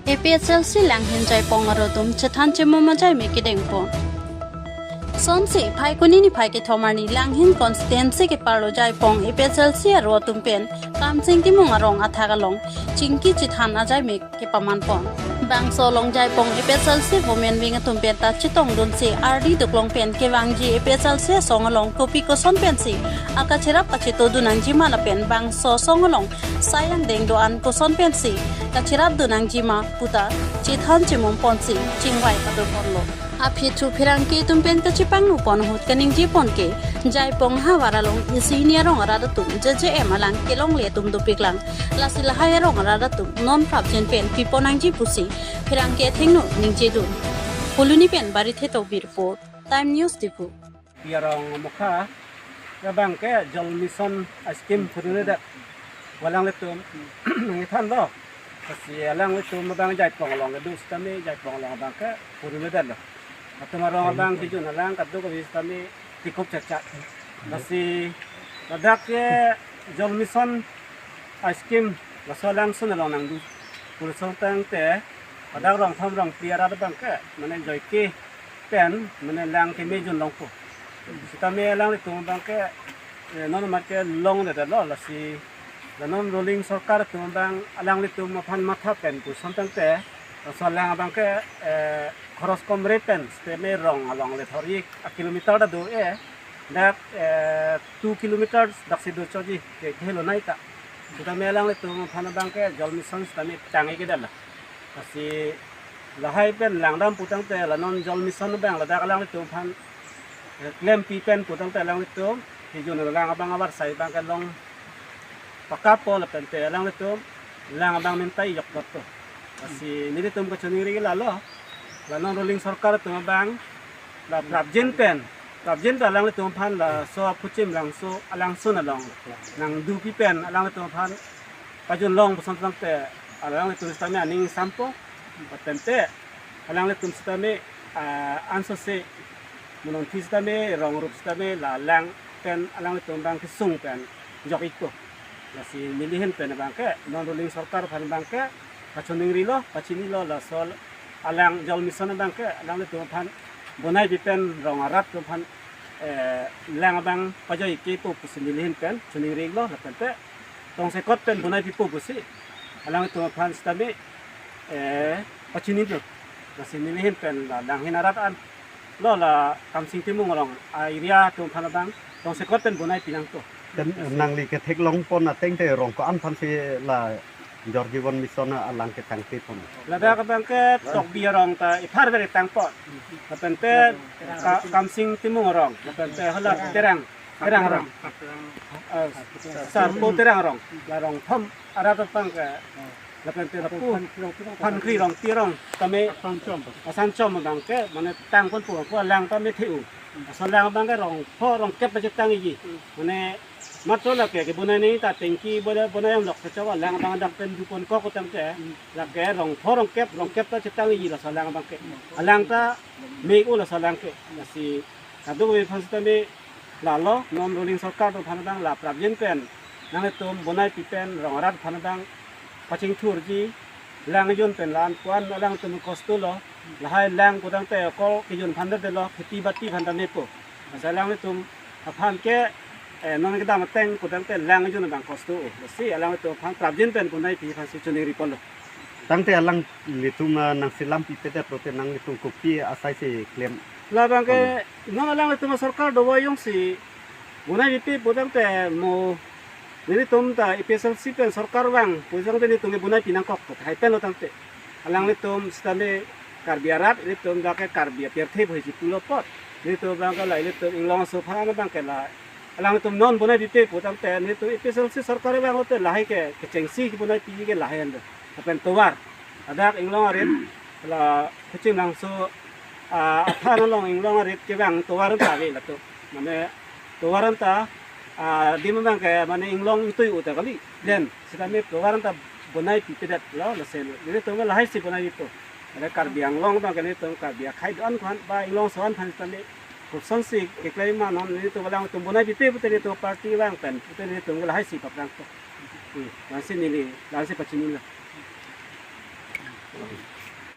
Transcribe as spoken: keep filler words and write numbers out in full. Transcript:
A P H L C Langhin Jaipong aro atum chethan chemum ajai me kedengpon. Sonsi Phaikuni niphai kethom arni Langhin constituency keparlo Jaipong A P H L C aro atum pen Kamsing Timung arong athak along chingki chethan ajai me kepamanpon. Bangso along Jaipong A P H L C women wing atum pen ta chetongdunsi ardi duklong pen kevangji A P H L C asong along kopi koson pensi akacherap kachetodun nangjima lapen bangso asong along sai angdeng do-an koson pensi kacherapdun nangjima puta chethan chemumponsi chingvai padunponlo. Aphi thu pherangke atum pen kachepangnupon ahut kaningjeponke Jaipong havar along isi hini arong arat atum J J M alang kelongle atum dopiklang. Lasi lahai arong arat atum non prapjin pen pipon nangji pusi pherangke athengno ningjedun. Phuloni pen Barithe Tokbi report, Time News Diphu. Pi arong mokha, abangke Jal Mission scheme phurune dak. Alanglitum nangthanlo. Lasi alanglitum abang Jaipong along kedo sitame Jaipong along abangke phurune daklo. Atum arong abang kijun alang kadokave sitame tikup chachak. Lasi ladak ke Jal Mission scheme laso alangsun along nangdu. Pulsong tangte ladak rong thom rong phli arat abangke mane joike pen mane lang keme junlongpo. Sitame alanglitum abangke, eh, non mat kelongledetlo, lasi la non ruling sorkar atum abang alanglitum aphan matha pen puson tangte laso alang abangke, eh, khoros komre pen sitame rong along le thori a kilometer ta do-e, dak, eh, two kilometers daksi do choji ke kehelo nai ta. Sitame alanglitum aphan abangke Jal Mission sitame tangke kedala. Lasi lahai pen langdam putangte la non Jal Mission abang ladak alanglitum aphan, eh, klempi pen putangte alanglitum kijun alang abang avarsai abangke long pakappo lapente alanglitum lang abang mintai jokdotpo. Lasi nelitum kachiningri lalo, la non ruling sorkar atum abang la prapjin pen, prapjin pen alanglitum aphan laso aphuchim langso alangsun along nangdupi pen alanglitum aphan pajunlong puson tangte alanglitum sitame aning sampo, patente alanglitum sitame, ah, ansose monongthi sitame rong rup sitame la lang pen alanglitum abang kesung pen jok-ikpo. Lasi nelihin pen abangke non ruling sorkar aphan abangke kachiningrilo, kachinilo laso alang Jal Mission abangke alanglitum aphan bonai pipen rong arat atum aphan, eh, lang abang pajoi-ikpo pusi nelihin pen chiningrilo lapente tongsekot pen bonai pipo pusi alanglitum aphan sitame, eh, pachinilo. Lasi nelihin pen la Langhin arat an lo la Kamsing Timung arong a area atum aphan abang tongsekot pen bonai pinangpo. Tem nangli ketheklongpon ateng te rong ko-an aphansi la Jal Jeevan Mission alang ketangtepon? Ladak abangke Tokbi arong ta ipharver tangpon. Lapente Ka-, Kamsing Timung arong, lapente hala Terang, Terang arong. Ah, Sarpo Terang arong, la rong thom arat abangke. Lapente lapu Phankri rong, Tirong tame Asanchom abangke mane tangponpo, pu alang tame the-u. Laso alang abangke rong pho rong kep pachetangji. Mane matro lake kebonai nangji ta tengki bonai, bonai yam lok kachok alang abang dak pen duponkok tangte. Lake rong pho rong kep, rong kep ta chetangji laso alang abangke. Alang ta me-u laso alang ke. Lasi kadokave aphan sitame lalo non ruling sorkar atum aphan abang la prapjin pen nanglitum bonai pipen rong arat aphan abang pachingthurji, lang jun pen la-an ko-an alangtum kosto lo, lahai lang putangte okol kijun aphan ta detlo, kheti bati aphan ta nepo. Masa alanglitum aphan ke, eh, non kedam ateng putangte lang jun abang kosto-o. Lasi alanglitum aphan prapjin pen bonai pi aphansi chiningripon lo. Tangte alanglitum, ah, nangselam pipedet pulote nanglitum kopi asaisi klem? Labangke non alanglitum sorkar dovai jongsi bonai pipe putangte mo nelitum ta A P H L C pen sorkar vang putangte nelitum ke bonai pinangkok, hai pen lo tangte. Alanglitum sitame Karbi arat, nelitum dak ke Karbi apirthe bohiji pulo apot. Nelitum abangke la ilitum inglong aso aphan abangke la alanglitum non bonai pipe putangte nelitum A P H L C sorkar vang lote lahai ke kechengsi bonai pi ke lahai an do. Lapen tovar. Ladak inglong arit la Khuchim Langso, ah, aphan along inglong arit kevang tovar ta ave latum. Mane tovar ta, ah, adim abangke mane inglong ingtui-u ta kali. Then sitame tovar ta bonai pipedetlo, lasi nelitum lahaisi bonai pipo. Ada Karbi Anglong abangke nelitum Karbi akhei do-an ko-an ba inglong aso an aphan sitame kosonsi keklem ma non nelitum alangtum bonai pipe pute nelitum party vang pen pute nelitum lahaisi paprangpo. Hmm, lasi neli, lasi pachinilo.